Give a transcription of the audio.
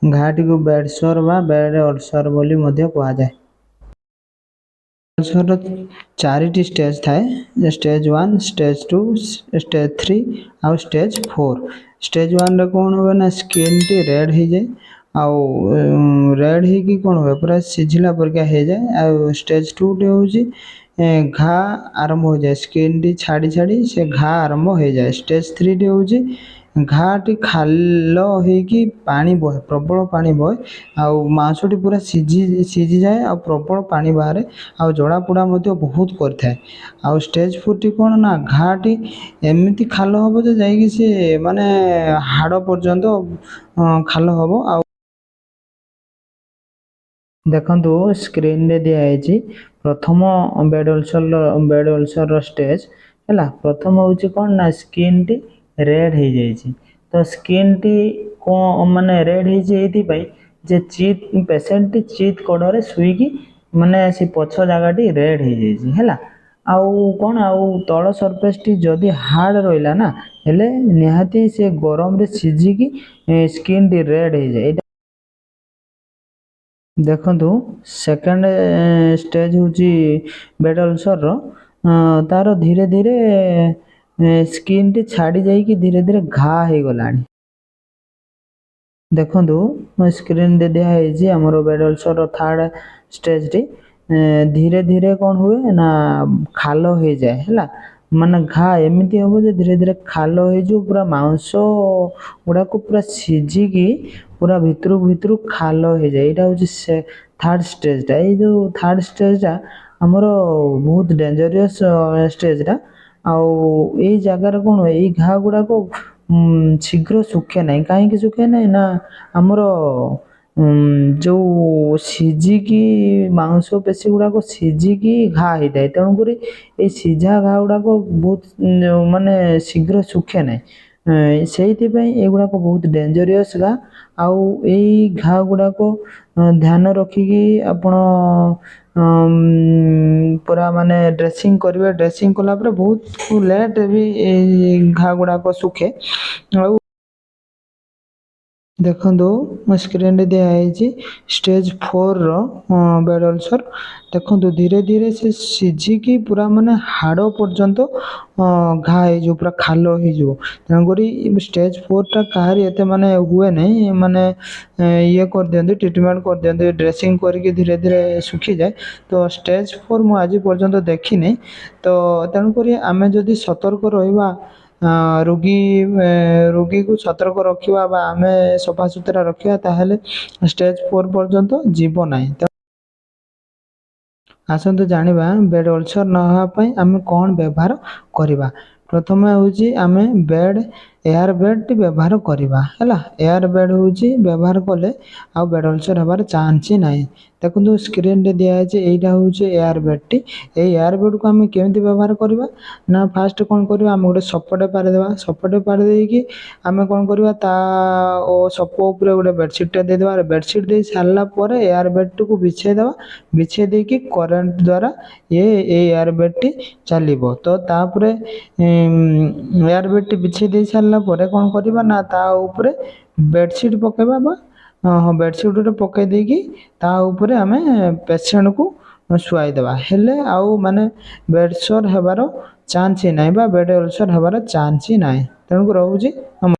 ଘାଟିକୁ bed ସୋର୍ ବା bed ulcer ବୋଲି ମଧ୍ୟ କୁହାଯାଏ। ଅଲସରର ଚାରିଟି ଷ୍ଟେଜ୍ ଥାଏ: ଷ୍ଟେଜ୍ 1, ଷ୍ଟେଜ୍ 2, ଷ୍ଟେଜ୍ 3 ଆଉ ଷ୍ଟେଜ୍ 4। ଷ୍ଟେଜ୍ 1ରେ କ'ଣ ହୁଏ ନା ସ୍କିନ୍ଟି ରେଡ଼୍ ହେଇଯାଏ ଆଉ ରେଡ଼୍ ହେଇକି କ'ଣ ହୁଏ, ପୁରା ସିଝିଲା ପରିକା ହେଇଯାଏ। ଆଉ ଷ୍ଟେଜ୍ 2ଟି ହେଉଛି ଘା ଆରମ୍ଭ ହୋଇଯାଏ, ସ୍କିନ୍ଟି ଛାଡ଼ି ଛାଡ଼ି ସେ ଘା ଆରମ୍ଭ ହେଇଯାଏ। ଷ୍ଟେଜ୍ 3ଟି ହେଉଛି ଘାଟି ଖାଲ ହେଇକି ପାଣି ବହେ, ପ୍ରବଳ ପାଣି ବହେ ଆଉ ମାଂସଟି ପୁରା ସିଝିଯାଏ ଆଉ ପ୍ରବଳ ପାଣି ବାହାରେ ଆଉ ଜଳାପୋଡ଼ା ମଧ୍ୟ ବହୁତ କରିଥାଏ। ଆଉ ଷ୍ଟେଜ୍ 4ଟି କ'ଣ ନା ଘାଟି ଏମିତି ଖାଲ ହେବ ଯେ ଯାଇକି ସେ ମାନେ ହାଡ଼ ପର୍ଯ୍ୟନ୍ତ ଖାଲ ହେବ। ଆଉ ଦେଖନ୍ତୁ, ସ୍କ୍ରିନରେ ଦିଆହେଇଛି ପ୍ରଥମ ବେଡ୍ ଅଲସରର ଷ୍ଟେଜ୍ ହେଲା। ପ୍ରଥମ ହେଉଛି କ'ଣ ନା ସ୍କିନ୍ଟି ରେଡ଼୍ ହେଇଯାଇଛି। ତ ସ୍କିନ୍ଟି କ'ଣ ମାନେ ରେଡ଼୍ ହେଇଛି ଏଇଥିପାଇଁ ଯେ ପେସେଣ୍ଟଟି ଚିତ୍ କଡ଼ରେ ଶୋଇକି ମାନେ ସେ ପଛ ଜାଗାଟି ରେଡ଼୍ ହେଇଯାଇଛି, ହେଲା। ଆଉ କ'ଣ, ଆଉ ତଳ ସର୍ଫେସ୍ଟି ଯଦି ହାର୍ଡ଼ ରହିଲା ନା, ହେଲେ ନିହାତି ସେ ଗରମରେ ସିଝିକି ସ୍କିନ୍ଟି ରେଡ଼୍ ହେଇଯାଏ। ଏଇଟା ଦେଖନ୍ତୁ, ସେକେଣ୍ଡ ଷ୍ଟେଜ୍ ହେଉଛି ବେଡ୍ ଅଲସରର। ତାର ଧୀରେ ଧୀରେ ସ୍କିନ୍ଟି ଛାଡ଼ି ଯାଇକି ଧୀରେ ଧୀରେ ଘା ହେଇଗଲାଣି। ଦେଖନ୍ତୁ, ସ୍କ୍ରିନରେ ଦିଆହେଇଛି ଆମର ବେଡ୍ ଅଲସରର ଥାର୍ଡ଼ ଷ୍ଟେଜ୍ଟି। ଧୀରେ ଧୀରେ କ'ଣ ହୁଏ ନା ଖାଲ ହେଇଯାଏ, ହେଲା। ମାନେ ଘା ଏମିତି ହେବ ଯେ ଧୀରେ ଧୀରେ ଖାଲ ହେଇଯିବ, ପୁରା ମାଂସ ଗୁଡ଼ାକ ପୁରା ସିଝିକି ପୁରା ଭିତରୁ ଭିତରୁ ଖାଲ ହେଇଯାଏ। ଏଇଟା ହେଉଛି ସେ ଥାର୍ଡ଼ ଷ୍ଟେଜ୍ଟା। ଏଇ ଯେଉଁ ଥାର୍ଡ଼ ଷ୍ଟେଜ୍ଟା ଆମର ବହୁତ ଡେଞ୍ଜରିୟସ୍ ଷ୍ଟେଜ୍ଟା। ଆଉ ଏଇ ଜାଗାରେ କ'ଣ ହୁଏ, ଏଇ ଘା ଗୁଡ଼ାକ ଶୀଘ୍ର ଶୁଖେ ନାହିଁ। କାହିଁକି ଶୁଖେ ନାହିଁ ନା ଆମର ଯେଉଁ ସିଝିକି ମାଂସପେଶୀ ଗୁଡ଼ାକ ସିଝିକି ଘା ହେଇଥାଏ। ତେଣୁକରି ଏଇ ସିଝା ଘା ଗୁଡ଼ାକ ବହୁତ ମାନେ ଶୀଘ୍ର ଶୁଖେ ନାହିଁ। ସେଇଥିପାଇଁ ଏଗୁଡ଼ାକ ବହୁତ ଡେଞ୍ଜରିୟସ୍ ଘା। ଆଉ ଏଇ ଘା ଗୁଡ଼ାକ ଧ୍ୟାନ ରଖିକି ଆପଣ ପୁରା ମାନେ ଡ୍ରେସିଂ କରିବେ। ଡ୍ରେସିଂ କଲା ପରେ ବହୁତ ଲେଟ୍ ବି ଏଇ ଘା ଗୁଡ଼ାକ ଶୁଖେ। ଆଉ ଦେଖନ୍ତୁ, ମୋ ସ୍କ୍ରିନରେ ଦିଆହେଇଛି ଷ୍ଟେଜ୍ 4ର ବେଡ୍ ଅଲସର। ଦେଖନ୍ତୁ, ଧୀରେ ଧୀରେ ସେ ସିଝିକି ପୁରା ମାନେ ହାଡ଼ ପର୍ଯ୍ୟନ୍ତ ଘା ହେଇଯିବ, ପୁରା ଖାଲ ହେଇଯିବ। ତେଣୁକରି ଷ୍ଟେଜ୍ 4ଟା କାହାରି ଏତେ ମାନେ ହୁଏ ନାହିଁ, ମାନେ ଇଏ କରିଦିଅନ୍ତି, ଟ୍ରିଟମେଣ୍ଟ କରିଦିଅନ୍ତି, ଡ୍ରେସିଂ କରିକି ଧୀରେ ଧୀରେ ଶୁଖିଯାଏ। ତ ଷ୍ଟେଜ୍ 4 ମୁଁ ଆଜି ପର୍ଯ୍ୟନ୍ତ ଦେଖିନି। ତ ତେଣୁକରି ଆମେ ଯଦି ସତର୍କ ରହିବା, ରୋଗୀକୁ ସତର୍କ ରଖିବା ବା ଆମେ ସଫାସୁତୁରା ରଖିବା, ତାହେଲେ ଷ୍ଟେଜ୍ 4 ପର୍ଯ୍ୟନ୍ତ ଯିବ ନାହିଁ। ଆସନ୍ତୁ ଜାଣିବା, ବେଡ୍ ଅଲସର ନ ହେବା ପାଇଁ ଆମେ କ'ଣ ବ୍ୟବହାର କରିବା। ପ୍ରଥମେ ହେଉଛି ଆମେ ଏୟାର ବେଡ଼୍ଟି ବ୍ୟବହାର କରିବା, ହେଲା। ଏୟାର ବେଡ଼୍ ହେଉଛି ବ୍ୟବହାର କଲେ ଆଉ ବେଡ୍ ଅଲସର ହେବାର ଚାନ୍ସ ହିଁ ନାହିଁ। ଦେଖନ୍ତୁ, ସ୍କ୍ରିନରେ ଦିଆହେଇଛି, ଏଇଟା ହେଉଛି ଏୟାର ବେଡ଼୍ଟି। ଏଇ ଏୟାର ବେଡ଼୍କୁ ଆମେ କେମିତି ବ୍ୟବହାର କରିବା ନା ଫାଷ୍ଟ କ'ଣ କରିବା, ଆମେ ଗୋଟେ ସପଟେ ପାରିଦେବା। ସପଟେ ପାରି ଦେଇକି ଆମେ କ'ଣ କରିବା, ତା ଓ ସପ ଉପରେ ଗୋଟେ ବେଡ଼ସିଟ୍ଟା ଦେଇଦେବା। ବେଡ଼ସିଟ୍ ଦେଇ ସାରିଲା ପରେ ଏୟାର ବେଡ଼୍ଟିକୁ ବିଛେଇ ଦେବା। ବିଛେଇ ଦେଇକି କରେଣ୍ଟ ଦ୍ୱାରା ଇଏ ଏଇ ଏୟାର ବେଡ଼୍ଟି ଚାଲିବ। ତ ତାପରେ ଏୟାର ବେଡ଼୍ଟି ବିଛେଇ ଦେଇ ସାରିଲା ପରେ କ'ଣ କରିବା ନା ତା ଉପରେ ବେଡ଼ସିଟ୍ ପକାଇବା ବା ହଁ, ବେଡ଼ସିଟ୍ ଗୋଟେ ପକାଇ ଦେଇକି ତା ଉପରେ ଆମେ ପେସେଣ୍ଟକୁ ଶୁଆଇଦେବା। ହେଲେ ଆଉ ମାନେ ବେଡ଼୍ ସୋର୍ ହେବାର ଚାନ୍ସ ହିଁ ନାହିଁ ବା ବେଡ଼୍ ଅଲସର୍ ହେବାର ଚାନ୍ସ ହିଁ ନାହିଁ। ତେଣୁକରି ରହୁଛି।